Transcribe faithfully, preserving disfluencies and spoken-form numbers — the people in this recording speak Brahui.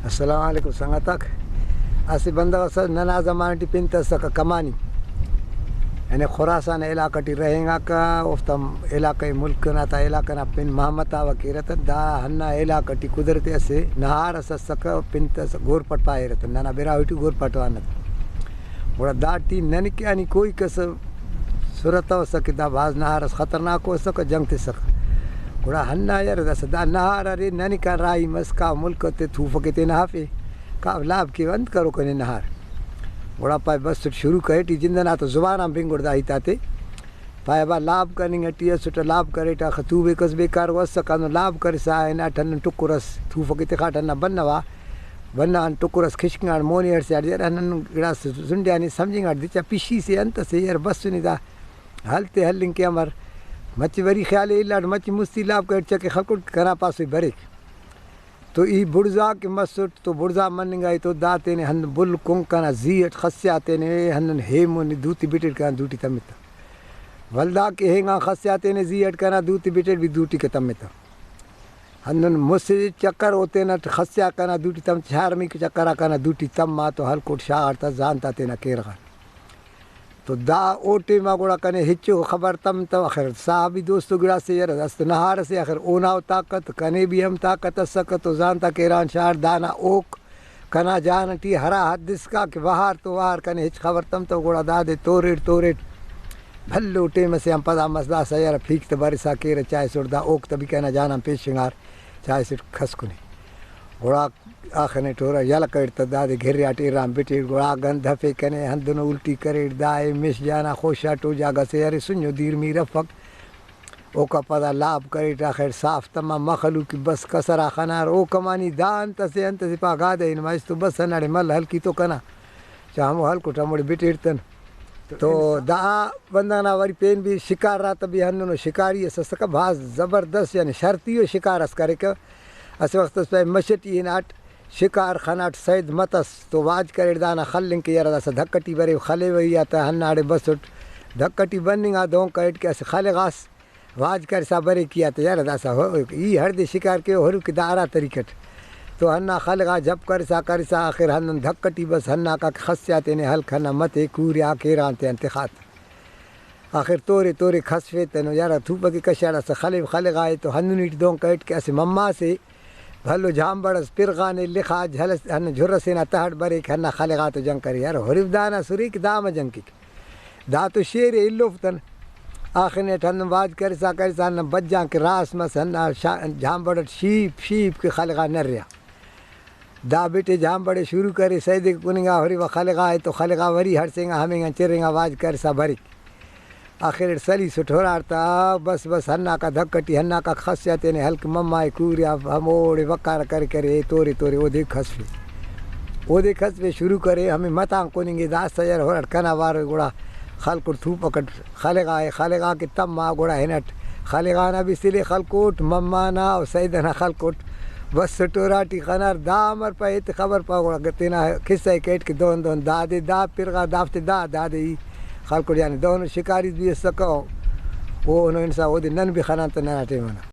السلام علیکم سنگتاک۔ اسہ بندغ ئسے ننا زمانہ ٹی پن تہ اسکہ کمانی، یعنی خراسان علاقہ ٹی رہینگاکہ، اوفتا علاقہ ملک نا تا علاقہ نا پن مہمتاوہ کیرہ تہ، دا ہندا علاقہ ٹی قدرتی اسہ نہار ئس اسکہ، پن تہ اسہ گورپٹ پاریرہ تہ، ننا براہوئی ٹی گورپٹ پانہ تہ۔ گڑا داٹی ننکہ آنی کوئی کس صورت اسکہ کہ دا بھاز نہار ئس خطرناکو اسکہ، جنگ تسکہ۔ گڑا ہندا یار داسہ دا نہار ارے، ننکان راہی مس کا ملک تے تھوفکے تینا ہفے، کا لاب کیوہ انت کروکہ نے نہار۔ گڑا پائے بس شروع کریٹ ای جند ئنا تو زبان آن بنگڑ دا ہیتاتے۔ پائے با لاب کننگ ٹی اسٹ، لاب کریٹ آخہ توبے کس بیکار و اسکہ، ہندن لاب کرسا ہناٹ ہندن ٹکر ئس تھوفکے تخاٹ ہندا بنوا۔ بندغ آن ٹکر ئس خشکنگاٹ مونی ہڑسیاٹ، یار ہندن گڑاس زنڈیانی سمجھنگاٹ دچا پشی سے انت سے یار بسنے دا ہل تے ہلنگ کہ امر۔ مچہ وری خیال الاٹ مچہ مستی لاب کریٹ چکے خلکٹ کنا پاسوئی بریک۔ تو ای بڑزا کہ مسٹ تو بڑزا مننگ آئی تو دا تینے ہندن بل کنک ئنا زی اٹ خسیا تینے ہندن ہیمونی دوٹی بٹیٹ کنا دوٹی تمتہ۔ ولدا کہ ہینگان خسیا تینے زی اٹ کنا دوٹی بٹیٹ بھی دوٹی کہ تمتہ۔ ہندن مسہ چکر او تینٹ خسیا کنا دوٹی تم، چارمی چکر آ کنا دوٹی تما تو ہلکوٹ شاغاٹ تا زانتا تینا کیرغان۔ تو دا او ٹائما گڑا کنے ہچو خبر تمتو، آخر صاحبی دوستو گڑاسے یار است نہار اسے، آخر اونا او طاقت، کنے بھی ہم طاقت اسکہ تو زانتا کیرغان شاغاٹ دانا اوک کنا جان ٹی ہرا حد اسکا کہ وہار تو وہار کنے ہچ خبر تمتو، گڑا دادے توریٹ توریٹ بھلو ٹائم اسے آن پدا مس داسہ یار پھیک تہ برسا کیرہ چائسٹ دا اوک تہ بھی کنا جان آن پیشنگار چائسٹ کھسکنے۔ گڑا آخنے ٹورا یلہ کریٹ تہ دادے گھریاٹ ایران بٹیٹ، گڑا گند ہفے کنے ہندنو الٹی کریٹ دائے مش جانا خوشاٹو جاگہ سے ارے سنجو دیر میر افک۔ اوکا پدا لاب کریٹ آخر صاف تمام مخلوق بس کسرا خنار او کمانی دا انت اسے انت اسے پا گادہ ہنما استو بس ہنداڑے مل ہلکی تو کنا چا ہمو ہلکٹ ہموڑے بٹیٹ تن۔ تو دا بندغ نا وری پین بھی شکار آتا بھی ہندنو شکاری اس اسکہ بھاز زبردست یعنی شرطی و شکار اس کریکہ۔ اسہ وخت اس پائے مش ٹی ہناٹ شکار خناٹ سید متس تو واج کریٹ دانا خلنگ کہ یرہ داسہ دھک ٹی برے خلیوہ ای آ تہ ہنداڑے بسٹ دھک ٹی بننگ آ دہن کریٹ کہ اسہ خلغاس واج کرسا بریک ای آ تہ یرہ داسہ ہو-، ای ہڑدے شکار کیو ہرو کہ دا ہرا طریقہ ٹ تو ہندا خلغا جھپ کرسا کرسا آخر ہندن دھک ٹی بس ہنداکا کہ خسیا تینے ہلک ہندا متے کوریا کیرغان تیان تخا تہ۔ آخر تورے تورے کھسفیتنو یارا تھوپکے کشاڑاسہ خلیو خلغائے تو ہندنیٹ دہن کریٹ کہ اسہ مما سے بھلو جھامبڑ ئس پرغانے لخا جھل ئس ہندا جھر ئسے نا تہٹ بریک ہندا خلغا تو جنگ کرے یار ہرو دانا سرے کہ دامہ جنگ کیک۔ دا تو شیرے الوفتن۔ آخر نیٹ ہندن واج کرسا کرسا ہندن بجان کہ راس مس ہندا شا-، جھامبڑ ئٹ شیپ شیپ کہ خلغا نریا۔ دا بٹے جھامبڑے شروع کرے، سیدے کننگا ہُرے و خلغا ءِ تو خلغا وری ہڑسینگا ہمینگان چرینگا واج کرسا بریک۔ آخر اٹ سلیسٹ ہُراٹ تا، بس بس ہنداکا دھک ٹی ہنداکا خسیا تینے ہلک مما ءِ کوریا ہموڑے وقار کرے کرے تورے تورے اودے کھسفے۔ اودے کھسفے شروع کرے، ہمے متان کننگے داسہ یار ہُراٹ کنا وارو گڑا خلکٹ تھوپکٹ۔ خلغا ءِ، خلغا کہ تما گڑا ہنٹ خلغا نا بھی سلے خلکوٹ، مما نا و سید ئنا خلکوٹ۔ بس ٹوراٹی خنار، دا امر پائے ایتے خبر پاو گڑا تینا قصہ ءِ کیٹ کہ دہن دہن دادے دا پرغا دافتے دا دادے ای خلکوٹ یعنی دہنو شکاری بھی اسکہ او ہنو انسا اودے نن بھی خنان تہ ننا ٹائم ئنا۔